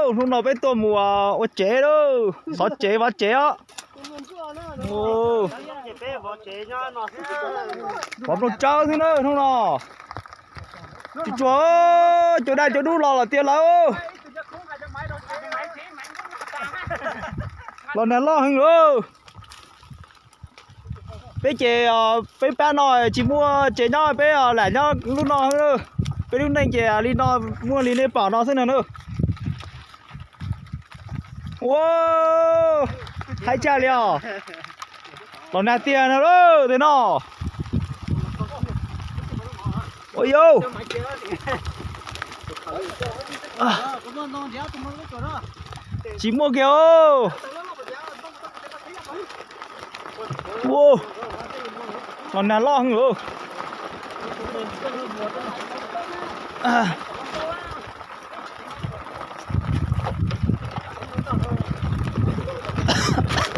Hnub no peb tuaj mus ua tsev lauj, xov tsev vov tsev os. Vov nplooj tsawb xwb na hnub no. Tsuag tsuag, cov daj cov dub los lawm tiag lawm. Los nag loj heev lauj. Peb ces peb pab no tsis muaj tsev nyob, peb lam nyob lub no. Peb lub neej ces li no, muaj li nej pom no xwb na. Ua, haib tshaj li os. Los nag tiag no lauj, tej no. Ua yau. Tsis muaj kiag. Ua, los nag loj heev lauj.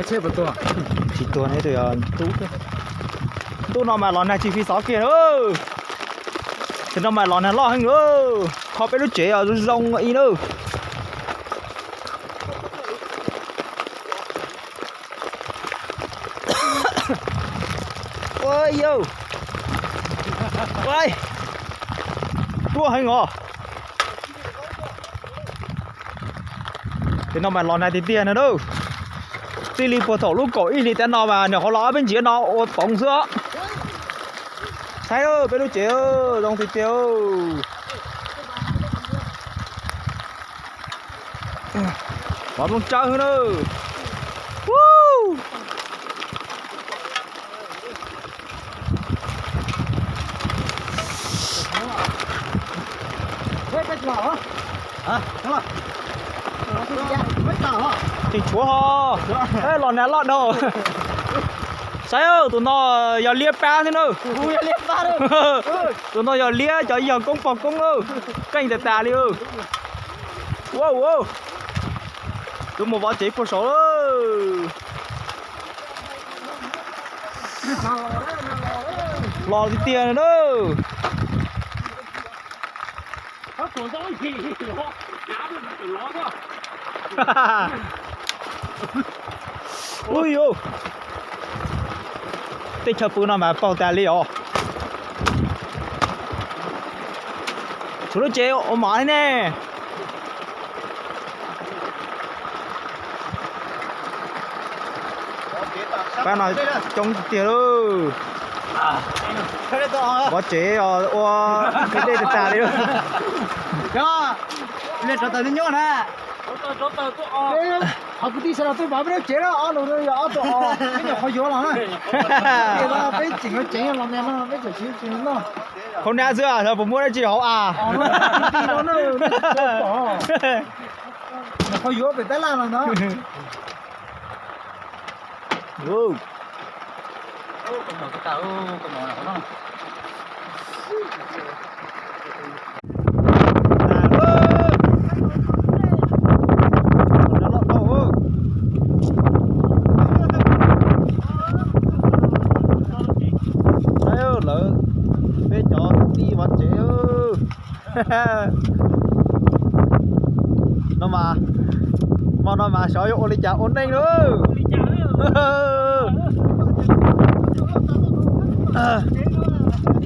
Tsis tuag ne, ntuj no mas los nag tsis fi xov kiag. Tam no mas los nag loj heev lauj, kho peb lub tsev zoo zoo ib na. Ua yau, ruaj heev os. Tam no mas los nag tiag tiag no lauj. Txij li puag thaum lub kaum ib hlis tam no mas nyuam qhuav los ob peb ntsiav no ua poov xwb os. Saib peb lub tsev zoo tiag tiag. Vov nplooj tsawb xwb na. Tseem tshuav ho. Los nag loj dhau. Saib tus no yog liab pab thiab na. Tus no yog liab, cov yog koob pog koob na. Qeej tas tas li. Ua, ua, tuaj mus vov tsev puag saud. Los tiag tiag na. Ui, teb chaws pw no mas paug tas li os. Tshuav lub tsev ua mov li ne. Pab no coob tiag lauj. Vov tsev ua dej tas tas li. Qhov kwv tij sawv daws tuaj pab peb lub tsev na, ob lus yog ob tug os, peb nyuam qhuav yuav los na. Peb tseem yuav tsev los nag no peb tseem tsis tsis noj. Khaub nab xwb, puas muaj dab tsi hauv av? Nyuam qhuav yuav pem tab laj los ntag. Lawv peb cov kwv tij vov tsev. No mas, hmo no mas xyov yuav ua li cas ua neej lauj.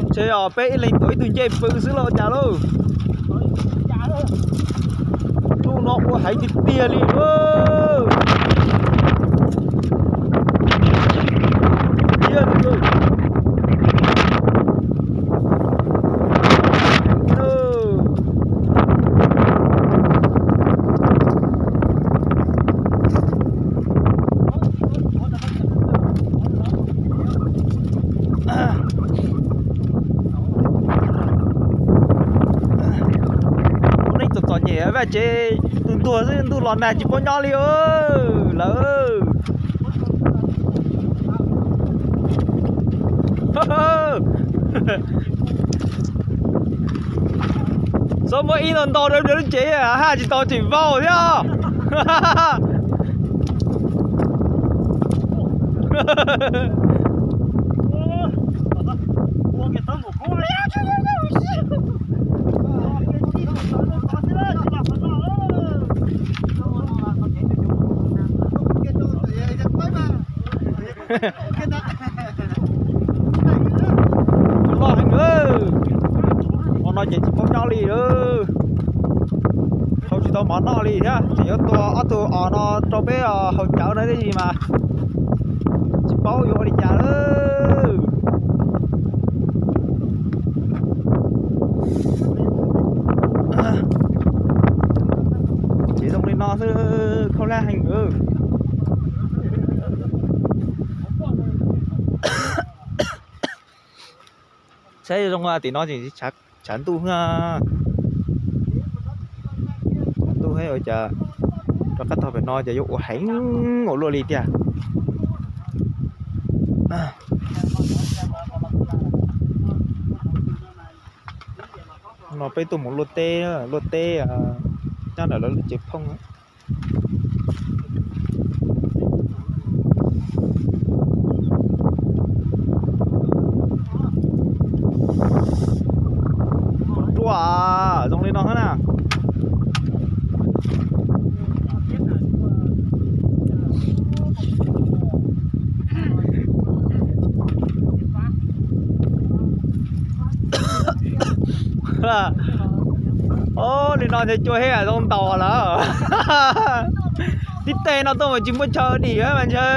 Ntshe os peb ib leeg tuav ib tug ncej pw xwb los ua cas lauj. Ntuj no ua heev tiag tiag li lauj. Ua neej txom txom nyem vaj tsev tu ntuag xwb, ntuj los nag tsis paub nyob li lawm. Txhob muab ib no ntau rau lub tsev, haj tsis tau tseem vau thiab. Tus loj heev. Hmo no ces tsis paub nyob li. Hau tsis tau mov noj li thiab, tseem yuav tua ob tug os no rau peb haus cawv no thiab mas tsis paub yuav ua li cas lawm. Ces zoo li no xwb, khaub hlab heev. Saib zoo tim no ces tshav ntuj, tshav ntuj thiab ua cas rov qab tog pem no ces yuav ua heev ua luaj li tiag. No peb tuaj mus luaj teb, luaj teb nyob ntawm lawv lub tsev phooj. Ruaj, zoo li no na. Li no ces cua hib zoo ntaus lawm. Tib teg no tuaj mas tsis muaj chaw dim mas ntshe.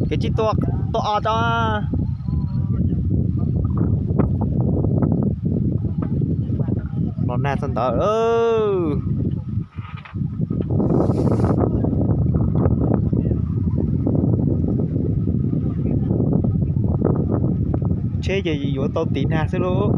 Kev tsis tua, tua os tso. Los nag txog ntawd. Tsheb ces yuav tau tiv nag xwb lauj.